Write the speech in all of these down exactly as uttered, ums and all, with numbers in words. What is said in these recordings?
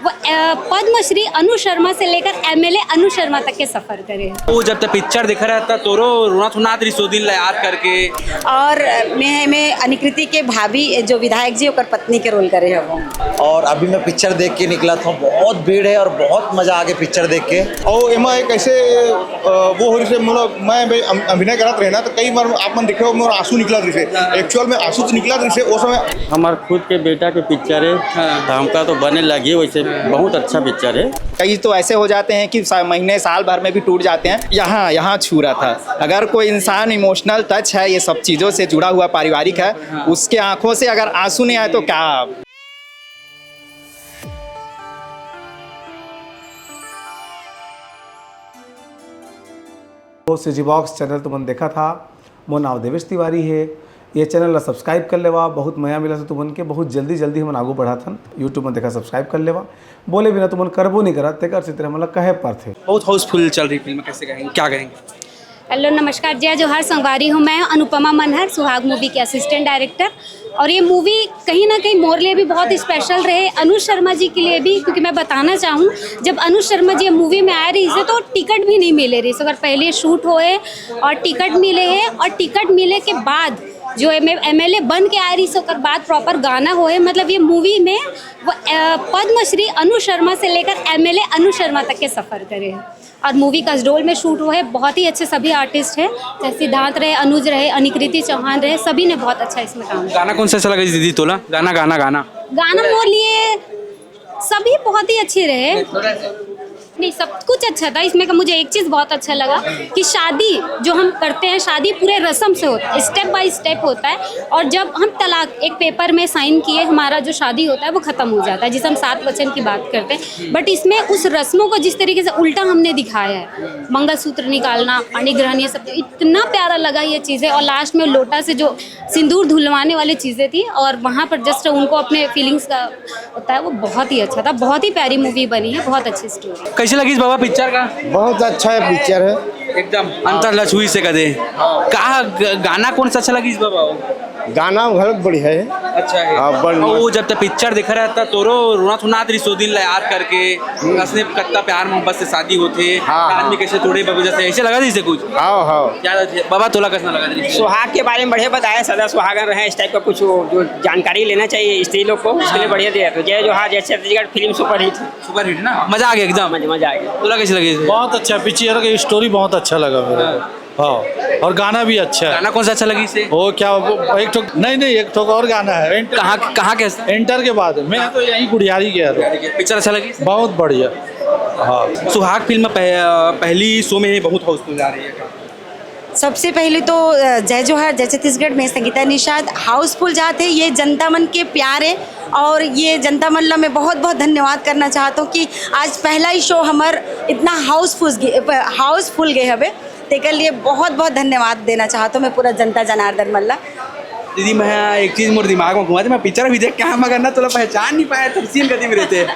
वो, अ, पद्मश्री अनु शर्मा से लेकर एमएलए अनु शर्मा तक के सफर करे हैं। वो जब तक पिक्चर देखा रहता तोरो रोना थोना आत रिहिस ओ दिन ला याद करके। और मैं मैं अनिकृति के भाभी जो विधायक जी ओकर पत्नी के रोल करे हवं। और अभी मैं पिक्चर देख के निकला था, बहुत भीड़ है और बहुत मजा आ गया पिक्चर देख के। और एमा एक ऐसे अ, वो हो रही से मतलब मैं मैं अम- अभिनय करत रहे ना तो कई बार आप मन देखे हो मोर आंसू निकलत रही से। एक्चुअल में आंसू तो निकलत रही से वो समय। हमार खुद के बेटा के पिक्चर है। हाँ। तो हमका तो बने लगी वैसे। हाँ। बहुत अच्छा पिक्चर है। कई तो ऐसे हो जाते हैं कि सा- महीने साल भर में भी टूट जाते हैं। यहाँ यहाँ छू रहा था। अगर कोई इंसान इमोशनल टच है, ये सब चीज़ों से जुड़ा हुआ पारिवारिक है, हाँ। उसके आंखों से अगर आंसू नहीं आए तो क्या। वो सीजी बॉक्स चैनल तुमन देखा था। मोर नाव देवेश तिवारी है। ये चैनल ला सब्सक्राइब कर लेवा, बहुत मया मिला से तुमन के। बहुत जल्दी जल्दी हमन आगू बढ़त हन। YouTube में देखा, सब्सक्राइब कर लेवा। बोले बिना तुमन करबो नहीं करत, तेकर से तेरे हमन ला कहे परथे। बहुत हाउसफुल चल रही फिल्म, कैसे कहेंगे, क्या कहेंगे? हेलो, नमस्कार, जय जोहार संगवारी हो। मैं अनुपमा मनहर, सुहाग मूवी की असिस्टेंट डायरेक्टर। और ये मूवी कहीं ना कहीं मोर लिए भी बहुत स्पेशल रहे, अनुज शर्मा जी के लिए भी, क्योंकि मैं बताना चाहूँ, जब अनुज शर्मा जी मूवी में आए रही से तो टिकट भी नहीं मिले रही से। अगर पहले शूट होए और टिकट मिले है, और टिकट मिले के बाद जो एमएलए बन के आए रही से, ओकर बाद प्रॉपर गाना होए, मतलब ये मूवी में वो, अ, पद्मश्री अनु शर्मा से लेकर एमएलए अनु शर्मा तक के सफर करे हैं। और मूवी कसडोल में शूट हुआ है, बहुत ही अच्छे सभी आर्टिस्ट हैं, जैसे सिद्धांत रहे, अनुज रहे, अनिकृति चौहान रहे, सभी ने बहुत अच्छा इसमें काम किया। गाना कौन सा अच्छा लगा दीदी तोला? गाना, गाना, गाना। गाना मोर लिए सभी बहुत ही अच्छे रहे। नहीं, सब कुछ अच्छा था। इसमें का मुझे एक चीज़ बहुत अच्छा लगा कि शादी जो हम करते हैं, शादी पूरे रस्म से होता है, स्टेप बाय स्टेप होता है। और जब हम तलाक एक पेपर में साइन किए, हमारा जो शादी होता है वो ख़त्म हो जाता है, जिसे हम सात वचन की बात करते हैं। बट इसमें उस रस्मों को जिस तरीके से उल्टा हमने दिखाया है, मंगलसूत्र निकालना, पाणी ग्रहण, ये सब इतना प्यारा लगा ये चीज़ें। और लास्ट में लोटा से जो सिंदूर धुलवाने वाली चीज़ें थी और वहाँ पर जस्ट उनको अपने फीलिंग्स का होता है, वो बहुत ही अच्छा था। बहुत ही प्यारी मूवी बनी है, बहुत अच्छी स्टोरी। कैसे लगी इस बाबा पिक्चर का? बहुत अच्छा है पिक्चर है। एकदम अंतर ला छुई से कदे। का ग-, गाना कौन सा अच्छा लगी इस बाबा? गाना बहुत बढ़िया है। अच्छा है। हाँ, बन- और वो जब तक पिक्चर देखा रहता तोरो रोना थोना आत रिहिस ओ दिन ला याद करके, असने कत्ता प्यार मोहब्बत से शादी होथे, हाँ, हाँ। आदमी कैसे तोड़े बाबू जैसे, ऐसे लगा दीजिए कुछ। हाँ, हाँ। क्या बाबा तोला कैसा लगा दीजिए? सुहाग के बारे में बढ़िया बताया, सदा सुहागन रहे, इस टाइप का कुछ वो जो जानकारी लेना चाहिए स्त्री लोग को, उसके लिए हाँ। बढ़िया दिया। तो जय जोहार, जय छत्तीसगढ़, फिल्म सुपरहिट। सुपरहिट ना, मजा आ गया एकदम। मजा, मजा आ गया। तोला कैसे लगी? बहुत अच्छा पिक्चर, का स्टोरी बहुत अच्छा लगा मेरे को। हाँ। हाँ, और गाना भी अच्छा है। गाना कौन सा अच्छा लगी इसे? वो क्या, वो एक ठो, नहीं, नहीं, एक ठो और गाना है। एंटर कहाँ, के बाद। कहाँ के? एंटर के बाद। मैं तो यहीं गुढ़ियारी गया था। पिक्चर अच्छा लगी? बहुत बढ़िया। हाँ। सुहाग फिल्म पह-, पहली शो में ही बहुत हाउसफुल जा रही है। सबसे पहले तो, अ, जय जोहार, जय छत्तीसगढ़। मैं संगीता निषाद। हाउसफुल जात हे, ये जनता मन के प्यार है और ये जनता मन ला मैं बहुत बहुत धन्यवाद करना चाहत हूँ कि आज पहला ही शो हमर इतना हाउसफुल गे, हाउसफुल गे हवे। तेकर लिए बहुत बहुत धन्यवाद देना चाहत हूँ मैं पूरा जनता जनार्दन मन ला। दीदी, मैं एक चीज मोर दिमाग में घुमा दे, मैं पिक्चर भी देख के आया, मगर ना तोला पहचान नहीं पाया, तब सीन गति में रहते।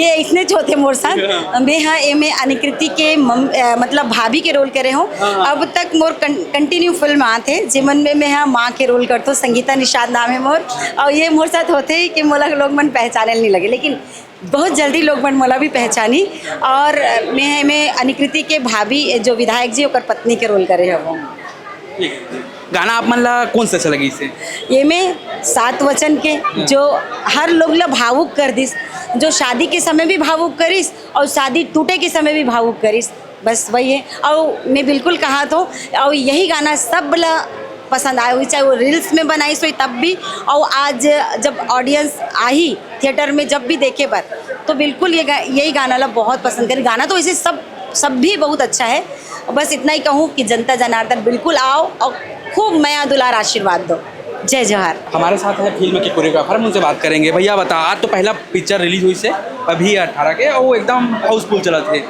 ये इसने होथे मोर साथ। हाँ। मैं हा एमे अनिकृति के मम-, अ, मतलब भाभी के रोल करे हूँ। हाँ। अब तक मोर कं-, कंटिन्यू फिल्म आत हे, जेमन में मैं हा माँ के रोल करथो, संगीता निषाद नाम है मोर। और ये मोर साथ होथे ही कि मोला लोग मन पहचाने नहीं लगे, लेकिन बहुत जल्दी लोग मन मोला भी पहचानी। और मैं, मैं अनिकृति के भाभी जो विधायक जी ओकर पत्नी के रोल करे हूँ। गाना आप मन ला कौन सा अच्छा लगी इसे? ये में सात वचन के जो हर लोग ला भावुक कर दिस, जो शादी के समय भी भावुक करिस और शादी टूटे के समय भी भावुक करिस, बस वही है। और मैं बिल्कुल कहा तो, और यही गाना सब ला पसंद आए हुई, चाहे वो रील्स में बनाई सोई तब भी, और आज जब ऑडियंस आई थिएटर में जब भी देखे बर, तो बिल्कुल ये गा-, यही गाना ला बहुत पसंद करी। गाना तो वैसे सब सब भी बहुत अच्छा है। बस इतना ही कहूँ कि जनता जनार्दन बिल्कुल आओ और खूब मया दुलार आशीर्वाद दो। जय जोहार। हमारे साथ है फिल्म के कोरियोग्राफर, हम उनसे बात करेंगे। भैया बता, आज तो पहला पिक्चर रिलीज हुई से अभी अठारह के, और वो एकदम हाउसफुल चलत हे।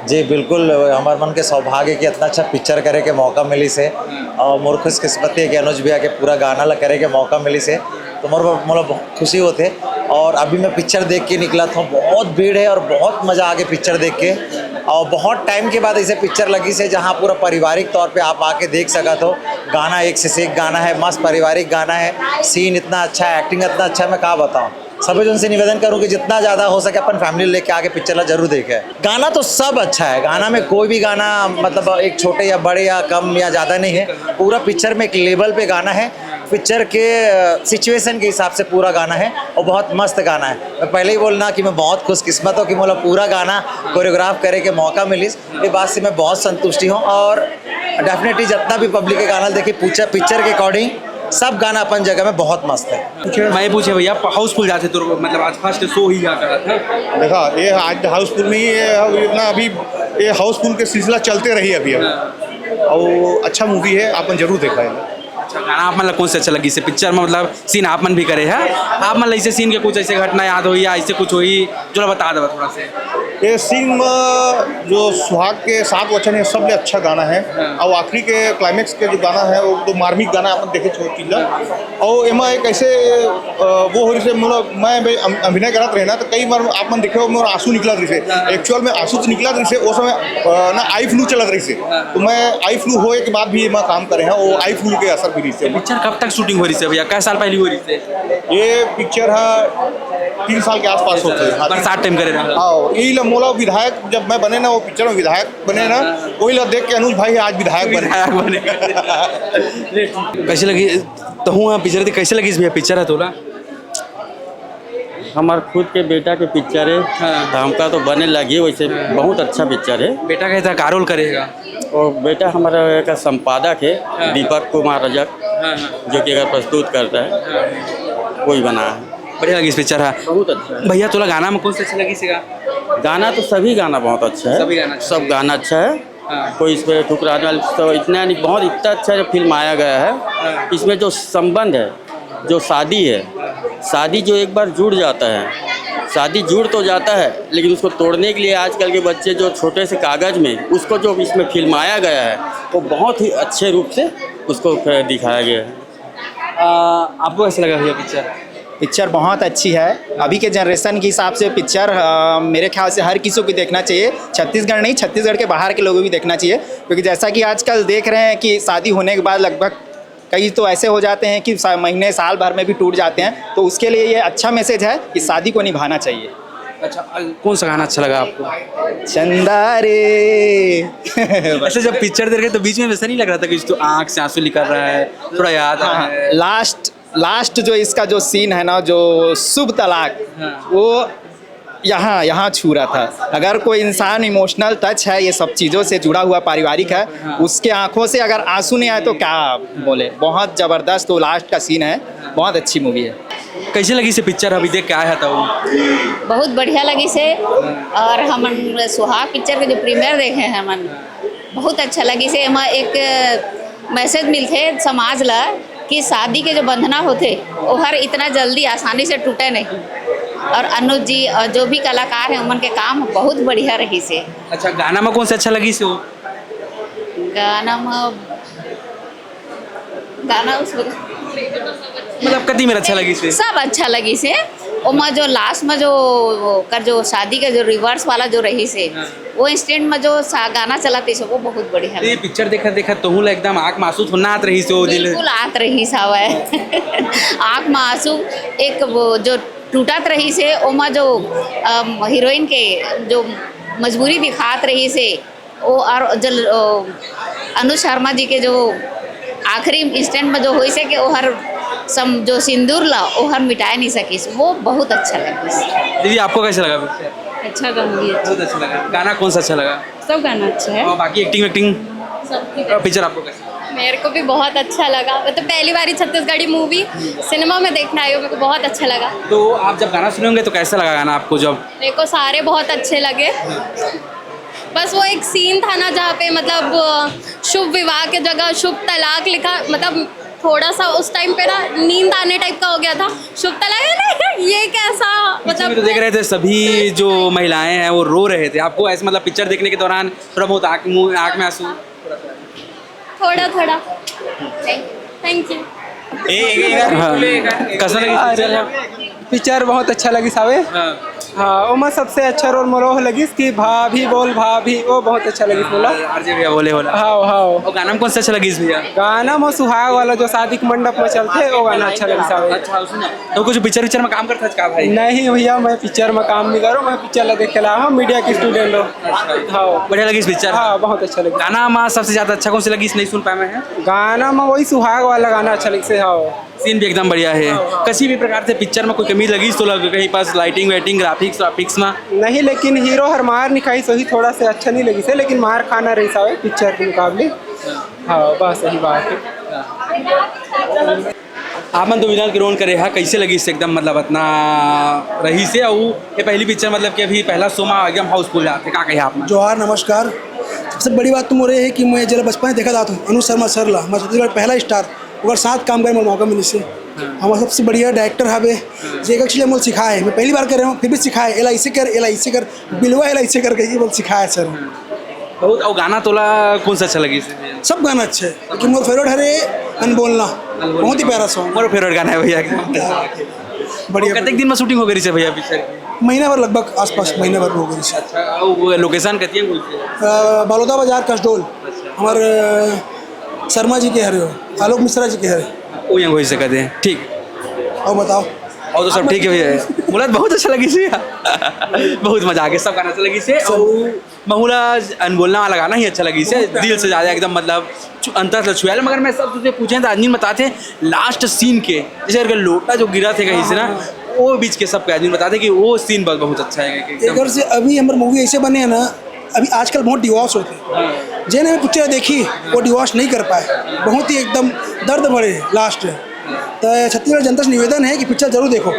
जी बिल्कुल, हमारे मन के सौभाग्य कि इतना अच्छा पिक्चर करे के मौका मिली से, और मोर खुशकिस्मती है कि अनुज भैया के पूरा गाना ला करे के मौका मिली से, तो मोर, मोला बहुत खुशी होथे। और अभी मैं पिक्चर देख के निकला था, बहुत भीड़ है और बहुत मजा आ गया पिक्चर देख के। और बहुत टाइम के बाद ऐसे पिक्चर लगी से जहाँ पूरा पारिवारिक तौर पे आप आके देख सकत हो। गाना एक से एक गाना है, मस्त पारिवारिक गाना है, सीन इतना अच्छा है, एक्टिंग इतना अच्छा है, मैं का बताऊँ। सभी जन से निवेदन करूँ कि जितना ज़्यादा हो सके अपन फैमिली लेके आके पिक्चर ला जरूर देखे। गाना तो सब अच्छा है, गाना में कोई भी गाना मतलब एक छोटे या बड़े या कम या ज़्यादा नहीं है। पूरा पिक्चर में एक लेवल पे गाना है, पिक्चर के सिचुएशन के हिसाब से पूरा गाना है और बहुत मस्त गाना है। मैं पहले ही बोलना कि मैं बहुत खुशकिस्मत हूँ कि मोला पूरा गाना कोरियोग्राफ करे के मौका मिलिस। ये बात से मैं बहुत संतुष्टि हूँ और डेफिनेटली जितना भी पब्लिक के गाना देखे, पिक्चर पिक्चर के अकॉर्डिंग सब गाना अपन जगह में बहुत मस्त है। मैं पूछे भैया, हाउसफुल जाते तो मतलब आज फर्स्ट शो ही यहाँ का था। देखा, ये आज हाउसफुल नहीं है, ये इतना अभी ये हाउसफुल के सिलसिला चलते रही अभी, अभी। और अच्छा मूवी है, आपने जरूर देखा है। अच्छा, गाना आप मतलब कौन से अच्छा लगी से पिक्चर में, मतलब सीन आप मन भी करे है, आप मतलब ऐसे सीन के कुछ ऐसे घटना याद हो या ऐसे कुछ हुई जो बता दो थोड़ा से। ये सीन में जो सुहाग के सात वचन है, सबले अच्छा गाना है। हाँ। और आखिरी के क्लाइमेक्स के जो गाना है, वो तो मार्मिक गाना अपन देखे छो चीज ला। और एमा एक ऐसे अ, वो हो रही से, मतलब मैं भी अम- अभिनय करत रहे ना, तो कई बार आप मन देखे हो मोर आंसू निकलत रही से। हाँ। एक्चुअल में आंसू तो निकलत रही से, वो समय अ, ना आई फ्लू चलत रही से। हाँ। तो मैं आई फ्लू होए के बाद भी एमा काम करे हैं, वो आई फ्लू के असर भी रही से। पिक्चर कब तक शूटिंग हो रही से भैया, कै साल पहले हो रही से? ये पिक्चर है तीन साल के आसपास होते हैं। हाँ, बरसात टाइम करे रहा। हाँ, यही ला मोला विधायक जब मैं बने ना, वो पिक्चर में विधायक बने ना, वही ला देख के अनुज भाई आज विधायक बने। विधायक बने। कैसे लगी तहूँ हाँ पिक्चर थी, कैसे लगी भैया पिक्चर है तोला? हमार खुद के बेटा के पिक्चर है। हाँ। तो हमका तो बने लगी वैसे। हाँ। बहुत अच्छा पिक्चर है। बेटा का था का रोल करेगा? और बेटा हमारा का संपादक है, हाँ। दीपक कुमार रजक, हाँ, हाँ। जो कि अगर प्रस्तुत करता है, हाँ। कोई बना है। बढ़िया लगी इस पिक्चर है। बहुत अच्छा है। भैया तोला गाना में कौन सा अच्छा लगी सीगा? गाना तो सभी गाना बहुत अच्छा है। सभी गाना अच्छा सब है। गाना अच्छा है। हाँ। कोई इस पर ठुकराने वाली तो इतना नहीं, बहुत इतना अच्छा फिल्म आया गया है। हाँ। इसमें जो संबंध है, जो शादी है, शादी जो एक बार जुड़ जाता है, शादी जुड़ तो जाता है, लेकिन उसको तोड़ने के लिए आजकल के बच्चे जो छोटे से कागज़ में उसको जो इसमें फिल्माया गया है, वो बहुत ही अच्छे रूप से उसको दिखाया गया है। आ, आपको कैसा लगा भैया पिक्चर? पिक्चर बहुत अच्छी है। अभी के जनरेशन के हिसाब से पिक्चर, अ, मेरे ख्याल से हर किसी को देखना चाहिए। छत्तीसगढ़ नहीं, छत्तीसगढ़ के बाहर के लोगों को भी देखना चाहिए, क्योंकि जैसा कि आजकल देख रहे हैं कि शादी होने के बाद लगभग कई तो ऐसे हो जाते हैं कि सा-, महीने साल भर में भी टूट जाते हैं। तो उसके लिए ये अच्छा मैसेज है कि शादी को निभाना चाहिए। अच्छा, अ, कौन सा गाना अच्छा लगा आपको? चंदा रे। अच्छा, जब पिक्चर देख रहे तो बीच में वैसा नहीं लग रहा था कि तो आँख से आंसू निकल रहा है, थोड़ा याद आ रहा है? लास्ट लास्ट जो इसका जो सीन है ना, जो शुभ तलाक, हाँ। वो यहाँ यहाँ छू रहा था। अगर कोई इंसान इमोशनल टच है, ये सब चीज़ों से जुड़ा हुआ पारिवारिक है, हाँ। उसके आंखों से अगर आंसू नहीं आए तो क्या बोले। बहुत ज़बरदस्त वो लास्ट का सीन है। बहुत अच्छी मूवी है। कैसे लगी इसे पिक्चर अभी देख के आया था वो? बहुत बढ़िया लगी से। और हमन सुहाग पिक्चर के जो प्रीमियर देखे हैं हमन, बहुत अच्छा लगी से। एमा एक मैसेज मिलथे समाज ला कि शादी के जो बंधना होथे, ओहर इतना जल्दी आसानी से टूटे नहीं। और अनुज जी और जो भी कलाकार हैं, उमन के काम बहुत बढ़िया रही से। अच्छा, गाना में कौन सा अच्छा लगी से वो? गाना में, गाना उस मतलब कति मेर अच्छा लगी से? सब अच्छा लगी से। ओमा जो लास्ट में जो ओकर जो शादी का जो रिवर्स वाला जो रही से, हाँ। वो इंस्टेंट में जो सा-, गाना चलाते से वो बहुत बढ़िया तो ये लगा। पिक्चर देखत देखत तोहू ला एकदम आँख में आंसू थोड़ा आत रही से वो दिल? बिल्कुल आत रही सावय। आँख में आंसू एक वो जो टूटत रही से, ओमा जो, अम, हीरोइन के जो मजबूरी दिखात रही से, ओ, और जल, ओ, अनुज शर्मा जी के जो आखिरी इंस्टेंट में जो होइस हे कि ओहर सम-, जो सिंदूर ला, ओहर मिटाए नहीं सकिस, वो बहुत अच्छा लगिस। दीदी, आपको कैसा लगा पिक्चर? अच्छा था मूवी, अच्छा। बहुत अच्छा लगा। गाना कौन सा अच्छा लगा? सब गाना अच्छा है। और बाकी एक्टिंग वेक्टिंग? सब ठीक है। पिक्चर आपको कैसा? मेरे को भी बहुत अच्छा लगा। मैं तो पहली बार ही छत्तीसगढ़ी मूवी सिनेमा में देखने आई हूँ, मेरे को बहुत अच्छा लगा। तो आप जब गाना सुने होंगे तो कैसा लगा गाना आपको जब? मेरे को सारे बहुत अच्छे लगे। बस वो एक सीन था ना, जहाँ पे मतलब, अ, शुभ विवाह के जगह शुभ तलाक लिखा, मतलब थोड़ा सा उस टाइम पे ना नींद आने टाइप का हो गया था। शुभ तलाक है ना, ये कैसा, पिक्चर में मतलब तो देख रहे थे, सभी जो महिलाएं हैं वो रो रहे थे। आपको ऐसे मतलब पिक्चर देखने के दौरान थोड़ा बहुत आँख मुँह, आँख में आंसू? थोड़ा थोड़ा। Thank you. हाँ, कैसा लगी पिक्चर? पिक्चर बहुत अच्छा लगिस हावे। हाँ। हाँ, ओमा सबसे अच्छा रोल मोला ओह लगिस कि भाभी बोल भाभी, वो बहुत अच्छा लगिस मोला। आरजे भैया बोले होला। हाँ, हाँ। और गाना में कौन सा अच्छा लगिस भैया? गाना में सुहाग वाला जो शादी के मंडप में चलथे, वो गाना अच्छा लगिस हावे। अच्छा, सुना। तो कुछ पिक्चर विक्चर में काम करता है का भाई? नहीं भैया, मैं पिक्चर में काम नहीं करूँ, मैं पिक्चर ला देख के ला हूँ, मीडिया की स्टूडेंट हूँ। हाँ। बढ़िया लगिस पिक्चर? हाँ, बहुत अच्छा लगिस। गाना में सबसे ज्यादा अच्छा कौन सा लगिस, नहीं सुन पाए मैं? गाना में वही सुहाग वाला गाना अच्छा लगिस, हाँ। सीन भी एकदम बढ़िया है। हाँ, हाँ। किसी भी प्रकार से पिक्चर में कोई कमी लगिस तो लग कहीं पास लाइटिंग वाइटिंग, ग्राफिक्स वाफिक्स में? नहीं, लेकिन हीरो हर मार नहीं खाइस, वही थोड़ा सा अच्छा नहीं लगिस हे, लेकिन मार खाना रहिस हावे पिक्चर के मुकाबले। हाँ, बस यही बात है। आप मन तो विनोद के रोल करे हा, कैसे लगिस एकदम, मतलब, इतना रहिस हे, अउ ये पहली पिक्चर, मतलब, कि अभी पहला शो में एकदम हाउसफुल जाथे, का कहे आप मन? जोहार, नमस्कार। सबसे बड़ी बात तो मोर ये है कि मैं जब बचपन में देखा था तो अनुज शर्मा सर ला, मैं सबसे बड़ा पहला स्टार, ओकर साथ काम करे मोर मौका मिलिस हे। हाँ। हमार सबसे बढ़िया डायरेक्टर हवे, हाँ। जे एक चीज मोला सिखाए, मैं पहली बार कर रहा हूँ, फिर भी सिखाए, "एला ऐसे कर, एला ऐसे कर, बिलवा एला ऐसे कर," कहिके मोला सिखाए सर। हाँ। बहुत, और गाना तोला कौन सा अच्छा लगिस? सब गाना अच्छा है, लेकिन मोर फेवरेट हरे अनबोलना, अनबोलना। बहुत ही प्यारा सॉन्ग। मोर फेवरेट गाना है भैया एकदम। बढ़िया, और कतेक बढ़िया। दिन में शूटिंग हो गई रहिस भैया पिक्चर की? महीना भर लगभग आसपास, महीना भर हो गई रहिस। अच्छा, और वो लोकेशन कतिया कौन से? अ, बालोदा बाजार, कसडोल। अच्छा। हमारे, अ, शर्मा जी के हरे हो, आलोक मिश्रा जी के हरे। वो यहाँ हो सकते हैं, ठीक। और बताओ? और तो सब ठीक है भैया। मुलाकात बहुत अच्छा लगिस भैया। बहुत मजा आ गया, सब गाना अच्छा लगिस हे। सब। और महूला अनबोलना वाला गाना ही अच्छा लगिस हे, बहुत प्यारा। दिल से ज्यादा एकदम, मतलब, छु-, अंतर से छुएल। मगर मैं सब तुझे पूछे तो आदमी बताथे लास्ट सीन के, जैसे करके लोटा जो गिरा थे कहीं से ना, हाँ, हाँ। वो बीच के सब आदमी बताथे कि वो सीन बहुत, बहुत अच्छा है, कि एकदम। अगर से अभी हमारे मूवी ऐसे बने हैं ना, अभी आजकल बहुत डिवोर्स होते हैं। हाँ। जेने भी पिक्चर देखी, वो डिवोर्स नहीं कर पाए, बहुत ही एकदम दर्द भरे लास्ट। तो छत्तीसगढ़ जनता से निवेदन है कि पिक्चर जरूर देखो।